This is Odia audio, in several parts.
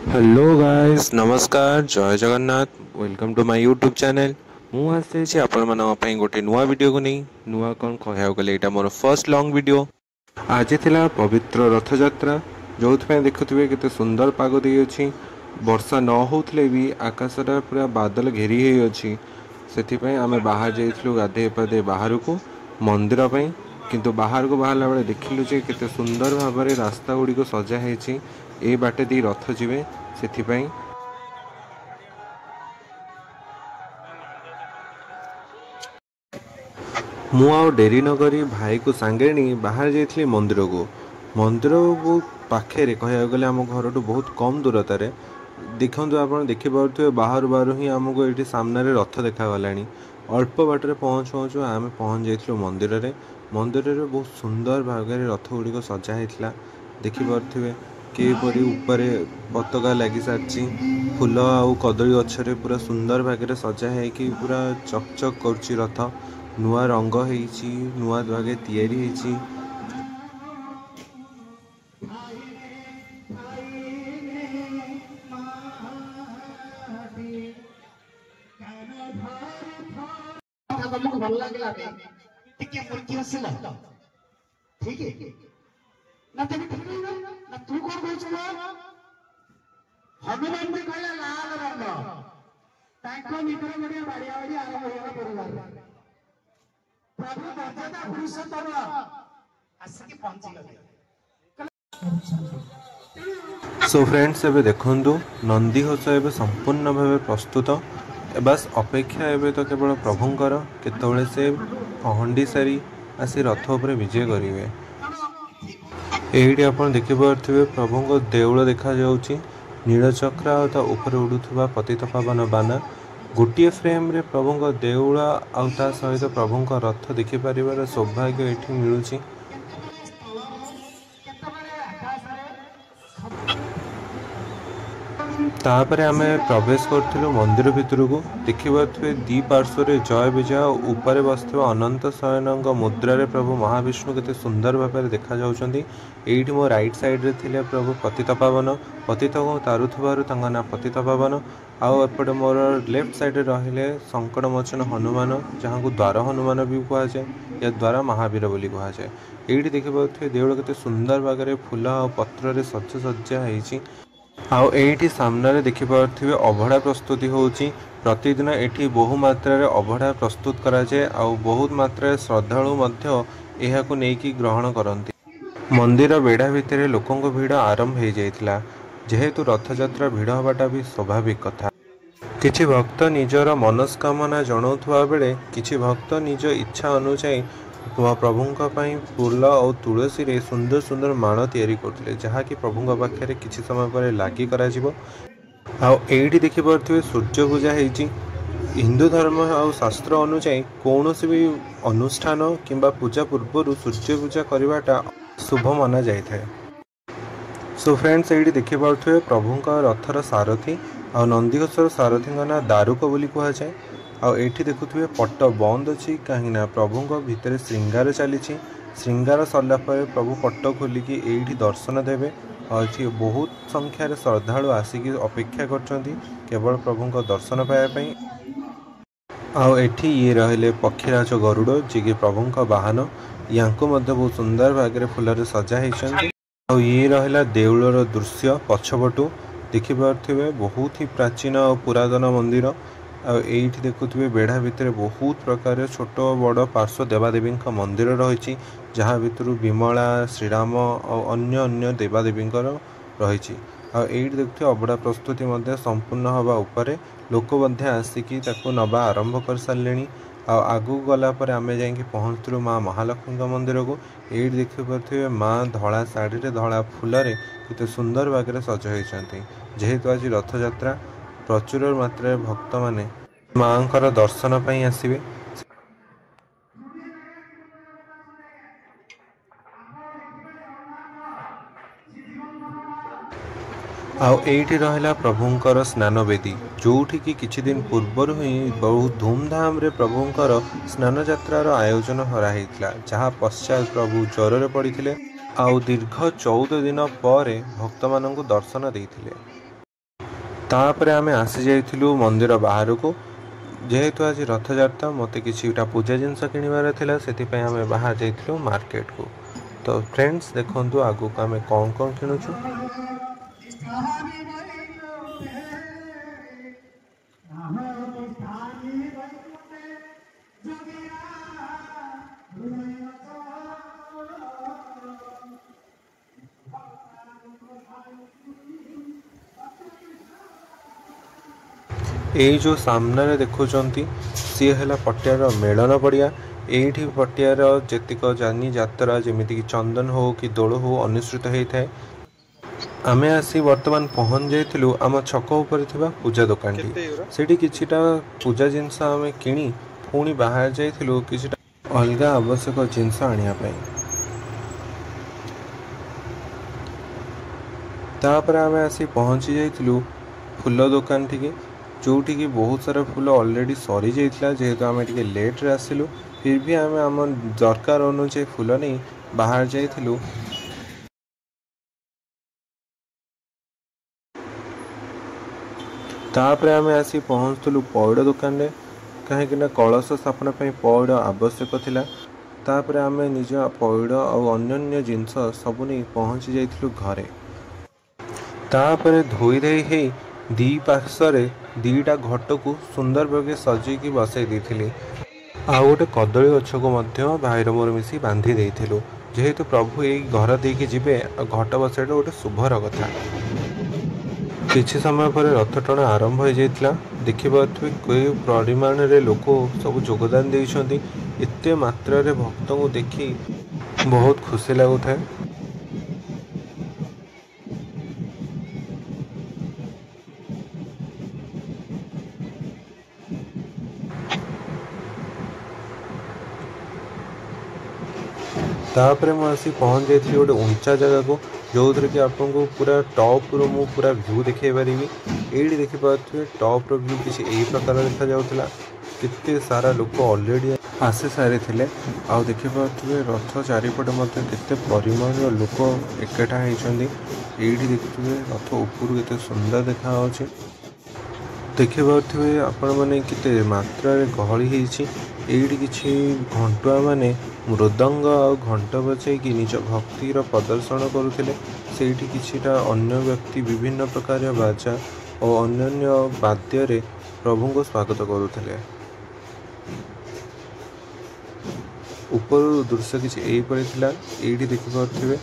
ହ୍ୟାଲୋ ଗାଇସ୍, ନମସ୍କାର, ଜୟ Jagannath. Welcome to my YouTube channel. ମୁଁ ଆସିଯାଇଛି ଆପଣମାନଙ୍କ ପାଇଁ ଗୋଟେ ନୂଆ ଭିଡ଼ିଓକୁ ନେଇ। ନୂଆ କ'ଣ କହିବାକୁ ଗଲେ ଏଇଟା ମୋର ଫର୍ଷ୍ଟ ଲଙ୍ଗ୍ ଭିଡ଼ିଓ। ଆଜି ଥିଲା ପବିତ୍ର ରଥଯାତ୍ରା, ଯେଉଁଥିପାଇଁ ଦେଖୁଥିବେ କେତେ ସୁନ୍ଦର ପାଗ ଦେଇଅଛି। ବର୍ଷା ନ ହେଉଥିଲେ ବି ଆକାଶଟା ପୁରା ବାଦଲ ଘେରି ହେଇଅଛି। ସେଥିପାଇଁ ଆମେ ବାହାରି ଯାଇଥିଲୁ ଗାଧେଇ ପାଧେଇ ବାହାରକୁ ମନ୍ଦିର ପାଇଁ। କିନ୍ତୁ ବାହାରକୁ ବାହାରିଲା ବେଳେ ଦେଖିଲୁ ଯେ କେତେ ସୁନ୍ଦର ଭାବରେ ରାସ୍ତା ଗୁଡ଼ିକ ସଜା ହେଇଛି, ଏଇ ବାଟେ ଦେଇ ରଥ ଯିବେ ସେଥିପାଇଁ। ମୁଁ ଆଉ ଡେରି ନକରି ଭାଇକୁ ସାଙ୍ଗରେ ନେଇ ବାହାରି ଯାଇଥିଲି ମନ୍ଦିରକୁ। ମନ୍ଦିରକୁ ପାଖରେ କହିବାକୁ ଗଲେ ଆମ ଘରଠୁ ବହୁତ କମ୍ ଦୂରତାରେ। ଦେଖନ୍ତୁ, ଆପଣ ଦେଖିପାରୁଥିବେ ବାହାରୁ ବାହାରୁ ହିଁ ଆମକୁ ଏଇଠି ସାମ୍ନାରେ ରଥ ଦେଖାଗଲାଣି। ଅଳ୍ପ ବାଟରେ ପହଞ୍ଚୁ ପହଞ୍ଚୁ ଆମେ ପହଞ୍ଚି ଯାଇଥିଲୁ ମନ୍ଦିରରେ। ମନ୍ଦିରରେ ବହୁତ ସୁନ୍ଦର ଭାବରେ ରଥ ଗୁଡ଼ିକ ସଜା ହେଇଥିଲା। ଦେଖିପାରୁଥିବେ କିପରି ଉପରେ ପତାକା ଲାଗିସାରିଛି, ଫୁଲ ଆଉ କଦଳୀ ଗଛରେ ପୁରା ସୁନ୍ଦର ଭାବରେ ସଜା ହେଇକି ପୁରା ଚକ୍ ଚକ୍ କରୁଛି ରଥ। ନୂଆ ରଙ୍ଗ ହେଇଛି, ନୂଆ ଭାବେ ତିଆରି ହେଇଛି। ତମକୁ ଭଲ ଲାଗିଲାନି, ଟିକେ ମୁର୍କି ହସିଲ, ଠିକ ନା? ତମେ ଠିକ ନା? ତୁ କଣ କହୁଛୁ? ହନୁମାନ ବି କହିଲା ଲାଲ ରଙ୍ଗ। ତାଙ୍କ ଭିତରେ ଗୋଟିଏ ବାଡିଆ ବାଡି ଆରମ୍ଭ ହେଇଗଲା ପରିବାରରେ। ପ୍ରଭୁ ମର୍ଯ୍ୟାଦା ପୁରୁଷୋତ୍ତମ ଆସିକି ପହଞ୍ଚିଗଲେ। ସୋ ଫ୍ରେଣ୍ଡସ୍, ଏବେ ଦେଖନ୍ତୁ ନନ୍ଦିଘୋଷ ଏବେ ସମ୍ପୂର୍ଣ୍ଣ ଭାବେ ପ୍ରସ୍ତୁତ। ବାସ୍ ଅପେକ୍ଷା ଏବେ ତ କେବଳ ପ୍ରଭୁଙ୍କର, କେତେବେଳେ ସେ ପହଣ୍ଡି ସାରି ଆସି ରଥ ଉପରେ ବିଜେ କରିବେ। ଏଇଠି ଆପଣ ଦେଖିପାରୁଥିବେ ପ୍ରଭୁଙ୍କ ଦେଉଳ ଦେଖାଯାଉଛି, ନୀଳଚକ୍ର ଆଉ ତା ଉପରେ ଉଡ଼ୁଥିବା ପତିତପାବନ ବାନା। ଗୋଟିଏ ଫ୍ରେମ୍ରେ ପ୍ରଭୁଙ୍କ ଦେଉଳ ଆଉ ତା ସହିତ ପ୍ରଭୁଙ୍କ ରଥ ଦେଖିପାରିବାର ସୌଭାଗ୍ୟ ଏଠି ମିଳୁଛି। ତାପରେ ଆମେ ପ୍ରବେଶ କରିଥିଲୁ ମନ୍ଦିର ଭିତରକୁ। ଦେଖିପାରୁଥିବେ ଦି ପାର୍ଶ୍ୱରେ ଜୟ ବିଜୟ, ଉପରେ ବସିଥିବା ଅନନ୍ତ ଶୟନଙ୍କ ମୁଦ୍ରାରେ ପ୍ରଭୁ ମହାବିଷ୍ଣୁ କେତେ ସୁନ୍ଦର ଭାବରେ ଦେଖାଯାଉଛନ୍ତି। ଏଇଠି ମୋ ରାଇଟ୍ ସାଇଡ଼୍ରେ ଥିଲେ ପ୍ରଭୁ ପତିତପାବନ। ପତିତକୁ ତାରୁଥିବାରୁ ତାଙ୍କ ନାଁ ପତିତପାବନ। ଆଉ ଏପଟେ ମୋର ଲେଫ୍ଟ ସାଇଡ଼୍ରେ ରହିଲେ ସଙ୍କଟମୋଚନ ହନୁମାନ, ଯାହାଙ୍କୁ ଦ୍ୱାର ହନୁମାନ ବି କୁହାଯାଏ, ୟା ଦ୍ୱାରା ମହାବୀର ବୋଲି କୁହାଯାଏ। ଏଇଠି ଦେଖିପାରୁଥିବେ ଦେଉଳ କେତେ ସୁନ୍ଦର ଭାବରେ ଫୁଲ ଆଉ ପତ୍ରରେ ସଜ୍ଜା ହେଇଛି। ଆଉ ଏଇଠି ସାମ୍ନାରେ ଦେଖିପାରୁଥିବେ ଅବଢ଼ା ପ୍ରସ୍ତୁତି ହେଉଛି। ପ୍ରତିଦିନ ଏଠି ବହୁ ମାତ୍ରାରେ ଅବଢ଼ା ପ୍ରସ୍ତୁତ କରାଯାଏ ଆଉ ବହୁତ ମାତ୍ରାରେ ଶ୍ରଦ୍ଧାଳୁ ମଧ୍ୟ ଏହାକୁ ନେଇକି ଗ୍ରହଣ କରନ୍ତି। ମନ୍ଦିର ବେଢ଼ା ଭିତରେ ଲୋକଙ୍କ ଭିଡ଼ ଆରମ୍ଭ ହେଇଯାଇଥିଲା। ଯେହେତୁ ରଥଯାତ୍ରା, ଭିଡ଼ ହେବାଟା ବି ସ୍ୱାଭାବିକ କଥା। କିଛି ଭକ୍ତ ନିଜର ମନସ୍କାମନା ଜଣାଉଥିବା ବେଳେ କିଛି ଭକ୍ତ ନିଜ ଇଚ୍ଛା ଅନୁଯାୟୀ ପ୍ରଭୁଙ୍କ ପାଇଁ ଫୁଲ ଆଉ ତୁଳସୀରେ ସୁନ୍ଦର ସୁନ୍ଦର ମାଳ ତିଆରି କରୁଥିଲେ, ଯାହାକି ପ୍ରଭୁଙ୍କ ପାଖରେ କିଛି ସମୟ ପରେ ଲାଗି କରାଯିବ। ଆଉ ଏଇଠି ଦେଖିପାରୁଥିବେ ସୂର୍ଯ୍ୟ ପୂଜା ହେଇଛି। ହିନ୍ଦୁ ଧର୍ମ ଆଉ ଶାସ୍ତ୍ର ଅନୁଯାୟୀ କୌଣସି ବି ଅନୁଷ୍ଠାନ କିମ୍ବା ପୂଜା ପୂର୍ବରୁ ସୂର୍ଯ୍ୟ ପୂଜା କରିବାଟା ଶୁଭ ମନାଯାଇଥାଏ। ସୋ ଫ୍ରେଣ୍ଡସ୍, ଏଇଠି ଦେଖିପାରୁଥିବେ ପ୍ରଭୁଙ୍କ ରଥର ସାରଥୀ, ଆଉ ନନ୍ଦିଘୋଷର ସାରଥୀଙ୍କ ନାଁ ଦାରୁକ ବୋଲି କୁହାଯାଏ। ଆଉ ଏଇଠି ଦେଖୁଥିବେ ପଟ ବନ୍ଦ ଅଛି, କାହିଁକିନା ପ୍ରଭୁଙ୍କ ଭିତରେ ଶ୍ରୀଙ୍ଗାର ଚାଲିଛି। ଶ୍ରୀଙ୍ଗାର ସରିଲା ପରେ ପ୍ରଭୁ ପଟ ଖୋଲିକି ଏଇଠି ଦର୍ଶନ ଦେବେ। ଆଉ ଏଠି ବହୁତ ସଂଖ୍ୟାରେ ଶ୍ରଦ୍ଧାଳୁ ଆସିକି ଅପେକ୍ଷା କରିଛନ୍ତି କେବଳ ପ୍ରଭୁଙ୍କ ଦର୍ଶନ ପାଇବା ପାଇଁ। ଆଉ ଏଠି ଇଏ ରହିଲେ ପକ୍ଷୀରାଜ ଗରୁଡ଼, ଯିଏକି ପ୍ରଭୁଙ୍କ ବାହନ। ୟାଙ୍କୁ ମଧ୍ୟ ବହୁତ ସୁନ୍ଦର ଭାବରେ ଫୁଲରେ ସଜା ହେଇଛନ୍ତି। ଆଉ ଇଏ ରହିଲା ଦେଉଳର ଦୃଶ୍ୟ ପଛପଟୁ। ଦେଖିପାରୁଥିବେ ବହୁତ ହି ପ୍ରାଚୀନ ଆଉ ପୁରାତନ ମନ୍ଦିର। ଆଉ ଏଇଠି ଦେଖୁଥିବେ ବେଢ଼ା ଭିତରେ ବହୁତ ପ୍ରକାର ଛୋଟ ବଡ଼ ପାର୍ଶ୍ୱ ଦେବାଦେବୀଙ୍କ ମନ୍ଦିର ରହିଛି, ଯାହା ଭିତରୁ ବିମଳା, ଶ୍ରୀରାମ ଆଉ ଅନ୍ୟ ଅନ୍ୟ ଦେବାଦେବୀଙ୍କର ରହିଛି। ଆଉ ଏଇଠି ଦେଖୁଥିବେ ଅବଢ଼ା ପ୍ରସ୍ତୁତି ମଧ୍ୟ ସମ୍ପୂର୍ଣ୍ଣ ହେବା ଉପରେ, ଲୋକ ମଧ୍ୟ ଆସିକି ତାକୁ ନେବା ଆରମ୍ଭ କରିସାରିଲେଣି। ଆଉ ଆଗକୁ ଗଲା ପରେ ଆମେ ଯାଇକି ପହଞ୍ଚିଥିଲୁ ମା ମହାଲକ୍ଷ୍ମୀଙ୍କ ମନ୍ଦିରକୁ। ଏଇଠି ଦେଖିପାରୁଥିବେ ମା ଧଳା ଶାଢ଼ୀରେ ଧଳା ଫୁଲରେ କେତେ ସୁନ୍ଦର ଭାବରେ ସଜ ହେଇଛନ୍ତି। ଯେହେତୁ ଆଜି ରଥଯାତ୍ରା, ପ୍ରଚୁର ମାତ୍ରାରେ ଭକ୍ତମାନେ ମାଙ୍କର ଦର୍ଶନ ପାଇଁ ଆସିବେ। ଆଉ ଏଇଠି ରହିଲା ପ୍ରଭୁଙ୍କର ସ୍ନାନବେଦୀ, ଯେଉଁଠିକି କିଛି ଦିନ ପୂର୍ବରୁ ହିଁ ବହୁତ ଧୁମଧାମରେ ପ୍ରଭୁଙ୍କର ସ୍ନାନଯାତ୍ରାର ଆୟୋଜନ କରାହେଇଥିଲା, ଯାହା ପଶ୍ଚାତ ପ୍ରଭୁ ଜ୍ୱରରେ ପଡ଼ିଥିଲେ ଆଉ ଦୀର୍ଘ 14 ଦିନ ପରେ ଭକ୍ତମାନଙ୍କୁ ଦର୍ଶନ ଦେଇଥିଲେ। ତାପରେ ଆମେ ଆସିଯାଇଥିଲୁ ମନ୍ଦିର ବାହାରକୁ। ଯେହେତୁ ଆଜି ରଥଯାତ୍ରା, ମୋତେ କିଛିଟା ପୂଜା ଜିନିଷ କିଣିବାର ଥିଲା, ସେଥିପାଇଁ ଆମେ ବାହାରି ଯାଇଥିଲୁ ମାର୍କେଟକୁ। ତ ଫ୍ରେଣ୍ଡସ୍, ଦେଖନ୍ତୁ ଆଗକୁ ଆମେ କ'ଣ କ'ଣ କିଣୁଛୁ। ଏଇ ଯେଉଁ ସାମ୍ନାରେ ଦେଖୁଛନ୍ତି, ସିଏ ହେଲା ପଟିଆର ମେଳନ ପଡ଼ିଆ। ଏଇଠି ପଟିଆର ଯେତିକ ଯାନି ଯାତ୍ରା, ଯେମିତିକି ଚନ୍ଦନ ହଉ କି ଦୋଳ ହଉ, ଅନୁଷ୍ଠିତ ହେଇଥାଏ। ଆମେ ଆସି ବର୍ତ୍ତମାନ ପହଞ୍ଚି ଯାଇଥିଲୁ ଆମ ଛକ ଉପରେ ଥିବା ପୂଜା ଦୋକାନଟି। ସେଠି କିଛିଟା ପୂଜା ଜିନିଷ ଆମେ କିଣି ପୁଣି ବାହାରି ଯାଇଥିଲୁ କିଛିଟା ଅଲଗା ଆବଶ୍ୟକ ଜିନିଷ ଆଣିବା ପାଇଁ। ତାପରେ ଆମେ ଆସି ପହଞ୍ଚି ଯାଇଥିଲୁ ଫୁଲ ଦୋକାନଠିକି, ଯେଉଁଠିକି ବହୁତ ସାରା ଫୁଲ ଅଲରେଡ଼ି ସରିଯାଇଥିଲା। ଯେହେତୁ ଆମେ ଟିକେ ଲେଟ୍ରେ ଆସିଲୁ, ଫିର୍ ବି ଆମେ ଆମ ଦରକାର ଅନୁଯାୟୀ ଫୁଲ ନେଇ ବାହାରି ଯାଇଥିଲୁ। ତାପରେ ଆମେ ଆସି ପହଞ୍ଚୁଥିଲୁ ପଇଡ଼ ଦୋକାନରେ, କାହିଁକିନା କଳସ ସ୍ଥାପନ ପାଇଁ ପଇଡ଼ ଆବଶ୍ୟକ ଥିଲା। ତାପରେ ଆମେ ନିଜ ପଇଡ଼ ଆଉ ଅନ୍ୟାନ୍ୟ ଜିନିଷ ସବୁ ନେଇ ପହଞ୍ଚି ଯାଇଥିଲୁ ଘରେ। ତାପରେ ଧୋଇ ଧାଇ ହେଇ ଦୁଇ ପାର୍ଶ୍ୱରେ ଦୁଇଟା ଘଟକୁ ସୁନ୍ଦର ଭାବେ ସଜେଇକି ବସେଇ ଦେଇଥିଲି, ଆଉ ଗୋଟେ କଦଳୀ ଗଛକୁ ମଧ୍ୟ ଭାଇର ମୋର ମିଶି ବାନ୍ଧି ଦେଇଥିଲୁ। ଯେହେତୁ ପ୍ରଭୁ ଏଇ ଘର ଦେଇକି ଯିବେ, ଆଉ ଘଟ ବସାଇଟା ଗୋଟେ ଶୁଭର କଥା। କିଛି ସମୟ ପରେ ରଥ ଟଣା ଆରମ୍ଭ ହୋଇଯାଇଥିଲା। ଦେଖିପାରୁଥିବେ କେଉଁ ପରିମାଣରେ ଲୋକ ସବୁ ଯୋଗଦାନ ଦେଇଛନ୍ତି। ଏତେ ମାତ୍ରାରେ ଭକ୍ତଙ୍କୁ ଦେଖି ବହୁତ ଖୁସି ଲାଗୁଥାଏ। ତାପରେ ମୁଁ ଆସି ପହଞ୍ଚି ଯାଇଥିଲି ଗୋଟେ ଉଞ୍ଚା ଜାଗାକୁ, ଯେଉଁଥିରେ କି ଆପଣଙ୍କୁ ପୁରା ଟପ୍ରୁ ମୁଁ ପୁରା ଭ୍ୟୁ ଦେଖାଇ ପାରିବି। ଏଇଠି ଦେଖିପାରୁଥିବେ, ଟପ୍ର ଭ୍ୟୁ କିଛି ଏଇ ପ୍ରକାର ଦେଖାଯାଉଥିଲା। କେତେ ସାରା ଲୋକ ଅଲରେଡ଼ି ଆସି ସାରିଥିଲେ, ଆଉ ଦେଖିପାରୁଥିବେ ରଥ ଚାରିପଟେ ମଧ୍ୟ କେତେ ପରିମାଣର ଲୋକ ଏକଠା ହେଇଛନ୍ତି। ଏଇଠି ଦେଖୁଥିବେ ରଥ ଉପରୁ କେତେ ସୁନ୍ଦର ଦେଖାଯାଉଛି। ଦେଖିପାରୁଥିବେ ଆପଣମାନେ କେତେ ମାତ୍ରାରେ ଗହଳି ହେଇଛି। ଏଇଠି କିଛି ଘଣ୍ଟୁଆ ମାନେ ମୃଦଙ୍ଗ ଆଉ ଘଣ୍ଟ ବଜେଇକି ନିଜ ଭକ୍ତିର ପ୍ରଦର୍ଶନ କରୁଥିଲେ। ସେଇଠି କିଛିଟା ଅନ୍ୟ ବ୍ୟକ୍ତି ବିଭିନ୍ନ ପ୍ରକାର ବାଜା ଓ ଅନ୍ୟାନ୍ୟ ବାଦ୍ୟରେ ପ୍ରଭୁଙ୍କୁ ସ୍ୱାଗତ କରୁଥିଲେ। ଉପରୁ ଦୃଶ୍ୟ କିଛି ଏଇପରି ଥିଲା। ଏଇଠି ଦେଖିପାରୁଥିବେ।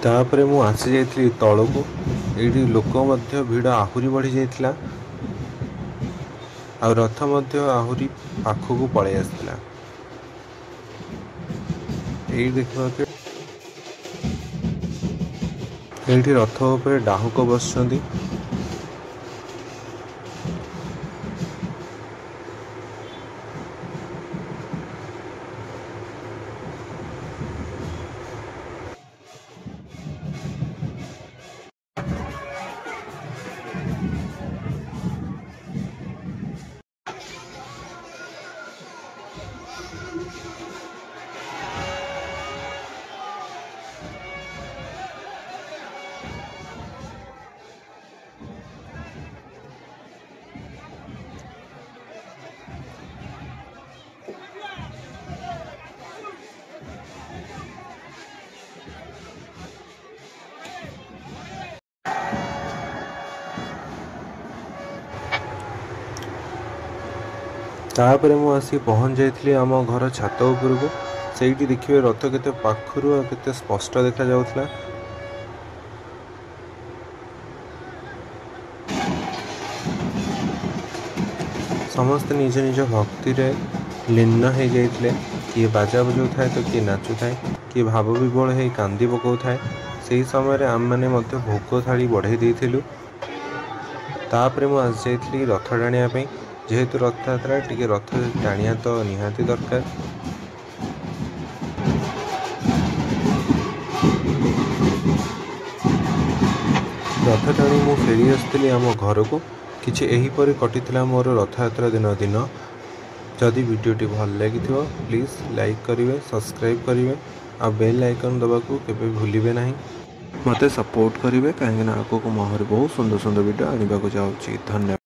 ତାପରେ ମୁଁ ଆସିଯାଇଥିଲି ତଳକୁ। ଏଇଠି ଲୋକ ମଧ୍ୟ ଭିଡ଼ ଆହୁରି ବଢ଼ିଯାଇଥିଲା, ଆଉ ରଥ ମଧ୍ୟ ଆହୁରି ପାଖକୁ ପଳେଇ ଆସିଥିଲା। ଏଇଠି ଦେଖିପାରୁଥିବେ, ଏଇଠି ରଥ ଉପରେ ଡାହୁକ ବସିଛନ୍ତି। ତାପରେ ମୁଁ ଆସି ପହଞ୍ଚି ଯାଇଥିଲି ଆମ ଘର ଛାତ ଉପରକୁ। ସେଇଠି ଦେଖିବେ ରଥ କେତେ ପାଖରୁ ଆଉ କେତେ ସ୍ପଷ୍ଟ ଦେଖାଯାଉଥିଲା। ସମସ୍ତେ ନିଜ ନିଜ ଭକ୍ତିରେ ଲୀନ ହେଇଯାଇଥିଲେ। କିଏ ବାଜା ବଜାଉଥାଏ ତ କିଏ ନାଚୁଥାଏ, କିଏ ଭାବ ବିହ୍ୱଳ ହେଇ କାନ୍ଦି ପକାଉଥାଏ। ସେହି ସମୟରେ ଆମେମାନେ ମଧ୍ୟ ଭୋଗ ଥାଳି ବଢ଼େଇ ଦେଇଥିଲୁ। ତାପରେ ମୁଁ ଆସିଯାଇଥିଲି ରଥ ଟାଣିବା ପାଇଁ। ଯେହେତୁ ରଥଯାତ୍ରା, ଟିକେ ରଥ ଟାଣିବା ତ ନିହାତି ଦରକାର। ରଥ ଟାଣି ମୁଁ ଫେରି ଆସିଥିଲି ଆମ ଘରକୁ। କିଛି ଏହିପରି କଟିଥିଲା ମୋର ରଥଯାତ୍ରା ଦିନ ଦିନ। ଯଦି ଭିଡ଼ିଓଟି ଭଲ ଲାଗିଥିବ, ପ୍ଲିଜ୍ ଲାଇକ୍ କରିବେ, ସବସ୍କ୍ରାଇବ୍ କରିବେ ଆଉ ବେଲ୍ ଆଇକନ୍ ଦେବାକୁ କେବେ ଭୁଲିବେ ନାହିଁ। ମୋତେ ସପୋର୍ଟ କରିବେ, କାହିଁକିନା ଆଗକୁ ମୁଁ ଆହୁରି ବହୁତ ସୁନ୍ଦର ସୁନ୍ଦର ଭିଡ଼ିଓ ଆଣିବାକୁ ଯାଉଛି। ଧନ୍ୟବାଦ।